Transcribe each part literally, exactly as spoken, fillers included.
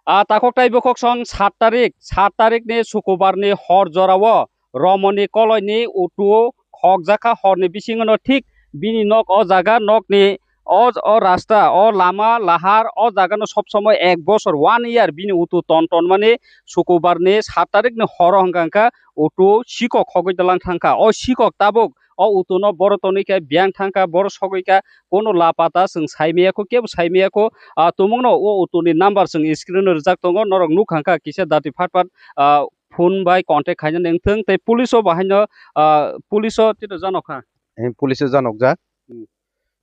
A takhok tai bukhuk song sat tarik, sat tarik ni sukubar ni hor jora o Romoni koloi ni utu khokjakha hor ni bisingo no thik bini nok o jaga nok ni o, o rasta o lama lahar o jaga no sob somoi ek bosor one year bini utu ton ton mani sukubar ni sat tarik ni horo hwnkha hwnkha utu sikok khogwi dalang thangkha. O sikok tabuk o utu no boro tonwi khe biyang thangkha, boro sogwi kha, kono lapata chwng saimaya kho, kebo saimaya kho. Ah, tumungno o utu ni number chwng screen o rijak tongo, norok nukha kha kisa dati phat phat, ah, phone bai contact khaina nengthwng tei police o bahaino, ah, police o tito janokha. Eh, police o janokjak. Hmm.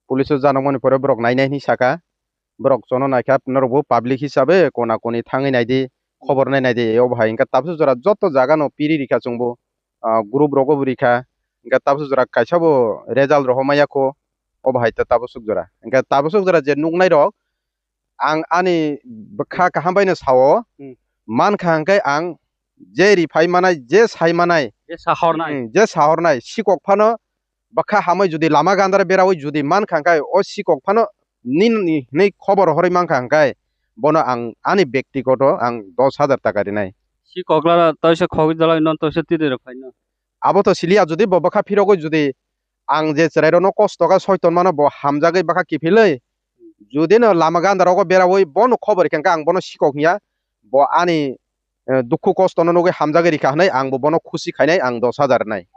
Police o janokmani pore borok nainai hinwi saka. Borok chono naikha, norokbo public hisabe kona koni thangwi naidi, khobor nai naidi. Obo hai hwnkhe tabuk jora joto jaga no piri rikha chwngbo, ah, group rogo bo rikha. Hwnkhe tabuk jora kaisa bo result rohor maya kho, obo hai ta tabuk jora. Hwnkhe tabuk jora je nuknai rok, ang ani bwkha kaham bai no sao, Hmm. mankha hwnkhe ang je riphai manai, je sai manai, Je sahornai. Hmm, je sahornai, sikok phano bwkha hamwi jodi lama gandar berawi jodi mankha hwnkhe, o sikok phano nini hinwi khobor horwi mankha hwnkhe, bono ang ani bektigoto ang dos hajar taka rinai. Sikok lara toisa khogwi dalai non toisa tiri rok phaino. Abo to siliya, jodi bo bwkha phirogwi jodi ang je chwrairokno kosto kha soiton mano bo hamjagwi bwkha kiphilwi, jodi no lama gandar rogo berawi bono khobor khe hwnkhe ang bono sikok hinya, bo ani eh, dukhu kosto no nugwi hamjagwi rikha hwnwi ang bo bono khusi khainai, ang dos hajar rinai.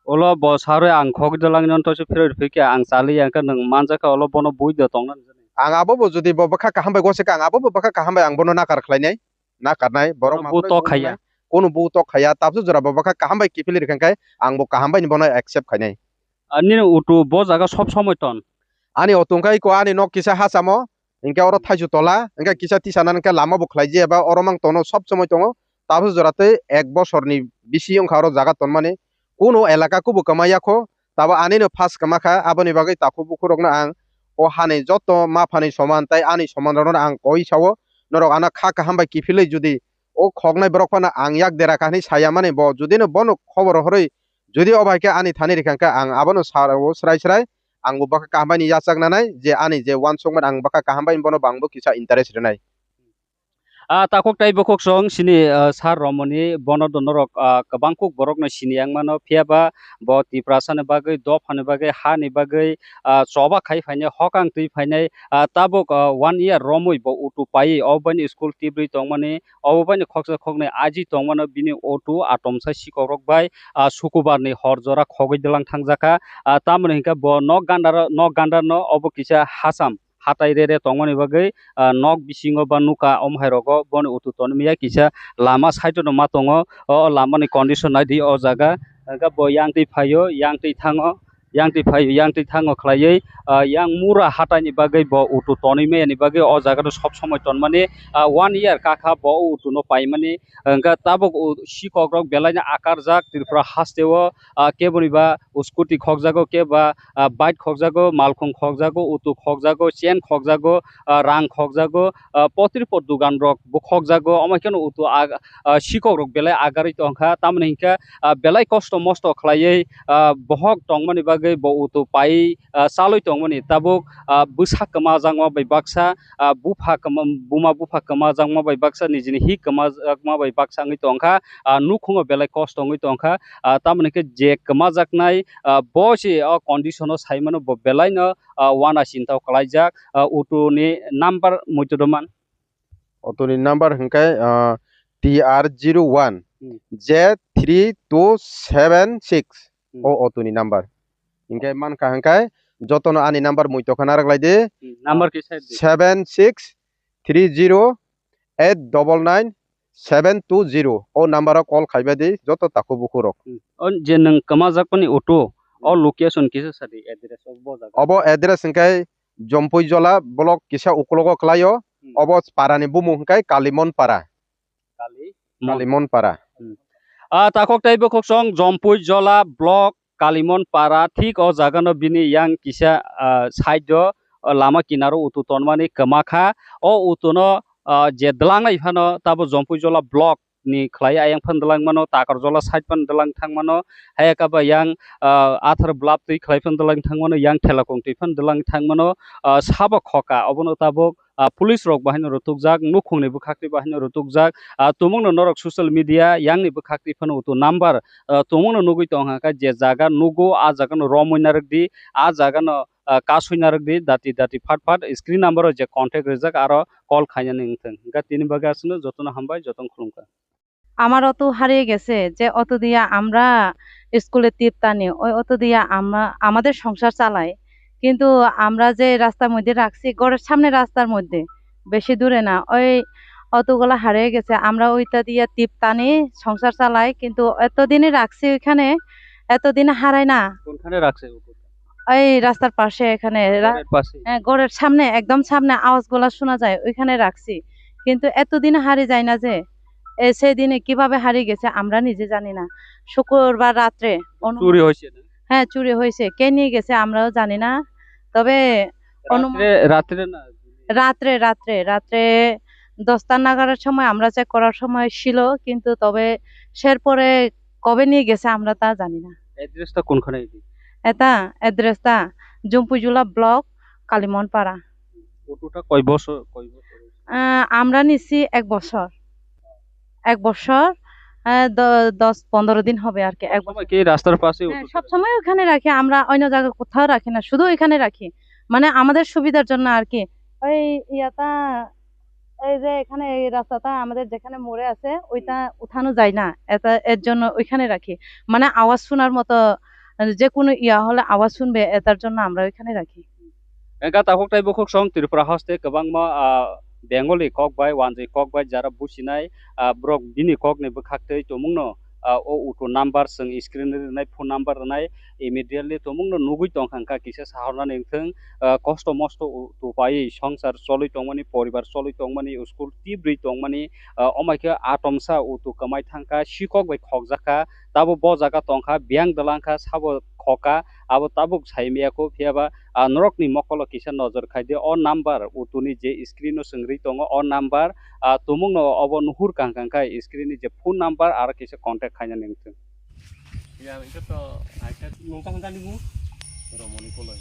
Ulo bo sarwi ang khogwi dalangno toisa phirwi rwphikha, ang chaliya hwnkhe nwng manjakha, ulo bono bui do tongna nini. Ang abo bo jodi bo bwkha kaham bai gosika, ang abo bo bwkha kaham bai ang bono nakar khlainai, nakarnai, borok Bono ma bui phano tok khaiya. Kunu bui tok khaiya, tabuk jora bo bwkha kaham bai kiphilwi rwkha hwnkhe ang bo kaham bai ni bono accept khainai. Ah, nini utu bo jaga sob somoi ton? Ani utu wngkha iko ani nok kisa hachamo, hwnkhe oro thaisu tola, hwnkhe kisa tisa nang khe lama bo khlai jeba, oro mang tono sob somoi tongo. Tabuk jora tei ek bosor ni bisi wngkha oro jaga tonmani. Kuno elaka kubo kwma yakho, tabo ani no first kwma kha, aboni bagwi takhuk bukhuk rokno ang o hani joto maphani soman tei ani soman rokno ang koi sao, norok ano kha kaham bai kiphilwi jodi o khoknai borok phano ang yak dera kha hinwi saya mani bo, jodi no bono khobor horwi jodi o bai khe ani thani rikha khe ang abono sao srai srai, ang bo bwkha kaham bai ni yachak nanai je ani je uansukmani ang bwkha kaham bai bono bangbo kisa interest rwnai. Ah, takhuk tei bukhuk song sini, ah, sar romoni bono do norok, ah, kwbang kuk borok no sini yang mano, phiya ba bo Tiprasa ni bagwi, dopha ni bagwi, ha ni bagwi, ah, choba khai phainai, hokang twi phainai, ah, tabuk, ah, one year romwi bo utu pai, o bani school tibri tongmani, obo bani khoksa khoknwi aji tongmano bini utu atomsa sikok rok bai, ah, sukubar ni hor jora khogwi dalang thangjakha, ah, tamoni hinkhe bo nok gandaro, nok gandarno obo kisa hacham hatai re re tongmani bagwi, ah, nok bisingo ba nuka omo hai rogo boni utu tonwi maya kisa lama side o no ma tongo, o lama ni condition naidi o jaga, hwnkhe bo yang twi phaio, yang twi thango, yang twi phaio, yang twi thango khlaiwi, ah, yang mura hatai ni bagwi bo utu tonwi maya ni bagwi o jaga no sob somoi tonmani, ah, one year kakha bo o utu no paimani, hwnkhe tabuk o sikok rok belai no akarjak Tripura haste o, ah, keboni ba scooty khokjago, keba, ah, bike khokjago, malkhung khokjago, utu khokjago, chain khokjago, ah, rang khokjago, ah, potripot dugan rok bo khokjago, omo kheno utu ag-, ah, sikok rok belai agarwi tongkha, tamoni hinkhe, ah, belai kosto mosto khlaiwi, ah, bohok tongmani bagwi bo utu pai, ah, chalwi tongmani tabuk, ah, bwsa kwmajakma bai baksa, ah, bupha kwma-, buma bupha kwmajakma bai baksa, nijini hi kwmajakma bai baksa wngwi tongkha, ah, nukhungo belai kosto wngwi tongkha, ah, tamoni khe je kwmajaknai, ah, bo se o condition o saimano bo belai no, ah, uana chinta o kwlaijak, ah, utu ni number muitu doman. Auto ni number hwnkhe, ah, T R zero one Hmm. Z three two seven six. Hmm. O auto ni number. Hwnkhe mankha hwnkhe jotono ani number muitokha narwk lai di. Hmm, number kisa di. Seven six three zero eight double nine seven two zero. O number o call khaibai di joto takhuk bukhuk rok. Hmm. O je nwng kwmajakmani auto, o Hmm. location kisa sa di, address o bo jaga. Obo address hwnkhe Jompui Jola block kisa ukulogo kwlaio. Hmm. Obo para ni bumung hwnkhe Kalimon para. Kali Kalimon para. Hmm. Ah, takhuk tei bukhuk song Jompui Jola block Kalimon para thik o jaga no bini yang kisa, ah, side o, ah, lama kinaro utu tonmani kwma kha. O utu no, ah, je dwlang lai phano tabo Jompui Jola block ni khlai ayang phan dwlang mano, Takarjola side phan dwlang thang mano, hai khe ba yang, ah, Athar block twi khlai phan dwlang thang mano, yang Thelakung twi phan dwlang thang mano, ah, sabo khoka, obono tabuk, ah, police rok bahaino rwtukjak, nukhungni bwkhaktwi bahaino rwtukjak, ah, tumungno norok social media yangni bwkhaktwi phano utu number, ah, tumungno nugwi tongkha khe je jaga nugo, ah jagano romwi narwkdi, ah jagano, ah, kaswi narwkdi, dati dati phat phat screen number o je contact rijak aro call khainani wngthung. Hwnkhe tini bagwi aswkno jotono hambai, jotono khulumkha. আমার অত হারিয়ে গেছে যে অত দিয়া আমরা স্কুলে টিপ টানি, ওই অত দিয়া আমরা আমাদের সংসার চালাই, কিন্তু আমরা যে রাস্তার মধ্যে রাখছি, ঘরের সামনে রাস্তার মধ্যে, বেশি দূরে না, ওই অতগুলা হারিয়ে গেছে। আমরা ওইটা দিয়া টিপ টানি, সংসার চালাই, কিন্তু এতদিনে রাখছি ওইখানে, এতদিনে হারায় না। কোনখানে রাখছে? ওই রাস্তার পাশে এখানে রা- ঘরের পাশে? হ্যাঁ, ঘরের সামনে, একদম সামনে আওয়াজগুলা শোনা যায়, ওইখানে রাখছি। কিন্তু এতদিন হারিয়ে যায় না যে, এ, সেদিনে কিভাবে হারিয়ে গেছে আমরা নিজে জানি না। শুক্রবার রাত্রে অনুমান- চুরি হয়েছে না? হ্যাঁ, চুরি হয়েছে। কে নিয়ে গেছে আমরাও জানি না। তবে অনুমান- রাত্রে, রাত্রে না? রাত্রে, রাত্রে, রাত্রে দশটা নাগাদের সময় আমরা চেক করার সময় ছিল, কিন্তু তবে সের পরে কবে নিয়ে গেছে আমরা তা জানি না। অ্যাড্রেসটা কোনখানে এটি? এটা অ্যাড্রেসটা জম্পুইজুলা ব্লক, কালিমনপাড়া। অটোটা কয় বছর, কয় বছর হয়েছে? আহ, আমরা নিছি এক বছর, এক বছর, আহ, দ- দশ পনেরো দিন হবে আর কি, এক সবসময় বছর। কি রাস্তার পাশে হ্যাঁ, অটো? সবসময় ওখানে রাখি আমরা, অন্য জায়গায় কোথাও রাখি না, শুধু ওইখানে রাখি, মানে আমাদের সুবিধার জন্য আর কি। ওই ইয়াটা, এই যে এখানে এই রাস্তাটা আমাদের যেখানে মোড়ে আছে, ওইটা উঠানো যায় না, এটা এর জন্য ওইখানে রাখি, মানে আওয়াজ শোনার মতো, মানে যে কোনো ইয়া হলে আওয়াজ শুনবে, এটার জন্য আমরা ওইখানে রাখি। Engka takhuk tei bukhuk song Tripura haste kwbangma, ah, Bengali kok bai, wanjwi kok bai, jara businai, ah, borok bini kokni bwkhaktwi tumungno, ah, o utu number chwng screen rwnai, phone number rwnai, immediately tumungno nugwi tongkha, wngkha kisa sahornani wngthwng, ah, kosto mosto u-, tupaiwi songsar cholwi tongmani, poribar cholwi tongmani, school tibrwi tongmani, ah, omaikhe atomsa utu kwmai thangkha, sikok bai khokjakha, tabo bo jaga tongkha, biyang dwlangkha, sabo khoka, abo tabuk saimiyakho, phiyaba, ah, norokni mokolo kisa nojor khaidi, o number utuni je screen o chwng rwi tongo, o number, ah, tumungno obo nuhur kang kang khai screen ni je phone number aro kisa contact khainani wngthwng. Ya, itu to, aita nungka hangka ni bu. Romoni koloi.